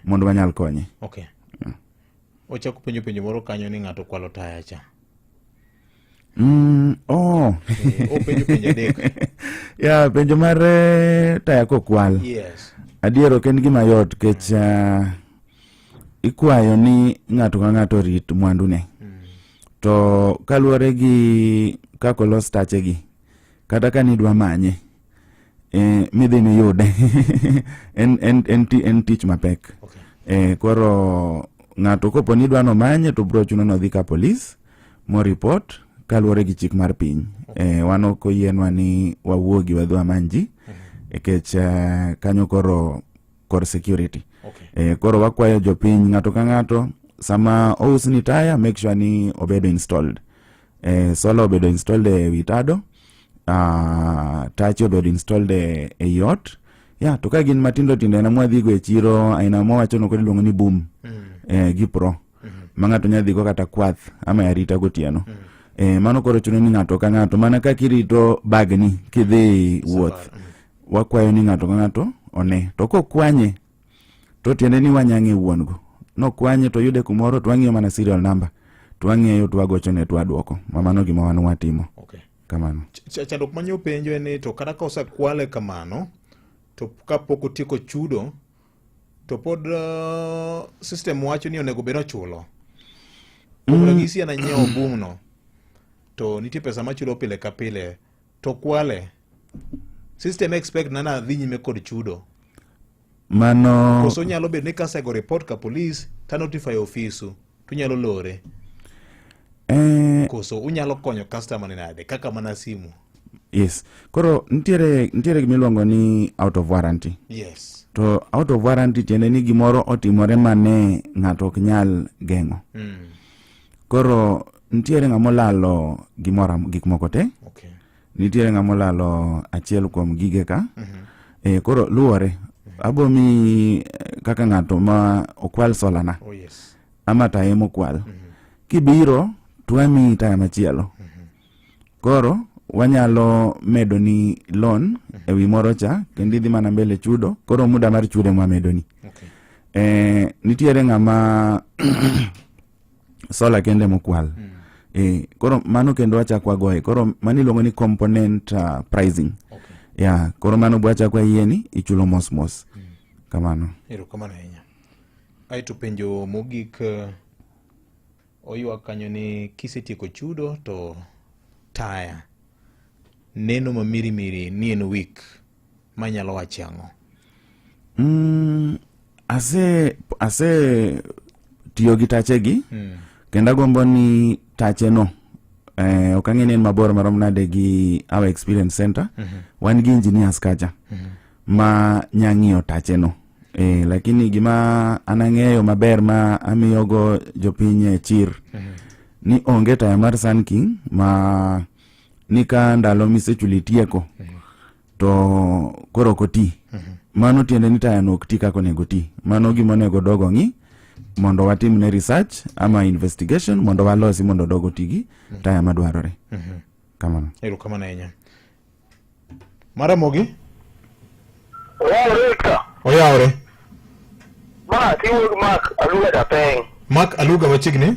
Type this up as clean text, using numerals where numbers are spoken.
Mondo wanyal konye. Okay. Ochako penjo penjo moro kanyo ni ng'ato kwalo taya cha. Oh. Openjo penjo adek. Ya, penjo mar taya kokwal. Adier ok en gima yot kech ikwayo ni ng'ato ka ng'ato orit mwandune. To kaluwore gi kaka olos tachegi, kata ka nidwa manye, midhi miyude en tich mapek. Koro ng'ato kopo ni idwa nomanye to bro chuno nodhi ka polis mo report kaluwore gi chik mar piny. Wan ok oyienwa ni wawuogi wadhi wamany ji nikech kanyo koro kor security. Koro wakwayo jopiny ng'ato ka ng'ato sama ousni taya, make sure ni obedo installed. Solar obedo installed e wi tado, tachi obedo installed e ot. Ya, to ka gin matindo tindo aina mwadhigo e chiro, aina mwawacho no koro iluongo ni boom gi pro ma ng'ato nyalo dhigo kata kwath ama e arita gotieno. Mano koro chuno ni ng'ato ka ng'ato mana kaka irito bagni kidhi wuoth, wakwayo ni ng'ato ka ng'ato one. To kokwanye to tiende ni wanyang'e wuon go. Nokwanye to yude kumoro to wang'iyo mana serial number to wang'eyo to wagochone to wadwoko. Ma mano gima wan watimo. Kamano. Chandruok manyo penjo en ni to kata ka osekwale kamano to kapok otieko chudo to pod system wacho ni onego bed ochulo. Kuom ranyisi an anyiewo boom no to nitie pesa machulo pile ka pile to kwale, system expect na nadhi nyime kod chudo. Mano Koso nyalo bedo ni kasego report ka police ta notify ofisu to nyalo lore? Koso unyalo konyo customer ni nade kaka mana simu? Yes. Koro nitiere gima iluongo ni out of warranty. To out of warranty tiende ni gimoro otimore mane ng'ato ok nyal geng'o. Koro nitiere ng'ama olalo gimoro gik moko te. Nitiere ng'ama olalo achiel kuom gige ka. Koro luwore. Abo mi kaka ng'ato ma okwal solar na. Oh, yes. Ama taya mokwal. Kibiro to wamiyi taya machielo. Koro wanyalo medo ni loan e wi moro cha kendo idhi mana mbele chudo. Koro muda mar chudo ema wamedoni. Nitiere ng'ama solar kende mokwal. Koro mano kendo wachak wagoye. Koro mano iluongo ni component pricing. Yeah, koro mano bo wachak wayie ni ichulo mos mos. Kamano. Erokamano ahinya. Aeto penjo mogik, oywak kanyo ni kisetieko chudo to taya neno ma mirimiri ni en weak, manyalo wacho ang'o? Ase tiyo gi tachegi kendo agombo ni tacheno ok ang'e ni en mabor marom nade gi our experience center. Wan gi engineers kacha ma nya ng'iyo tacheno. Lakini gima an ang'eyo maber ma amiyogo jopiny e chir ni onge taya mar Sun King ma ni ka ndalo misechulo itieko to koro ok oti. Mano tiende ni taya no ok ti kaka onego ti. Mano gima onego dogo ng'i mondo watimne research ama investigation mondo walosi mondo dogo oti gi taya madwarore. Kamano. Erokamano ahinya. Maramogi. Oyawre Victor. Oyawre. Ma tiwuog Mark Aluga Dapeng. Mark Aluga machiegni.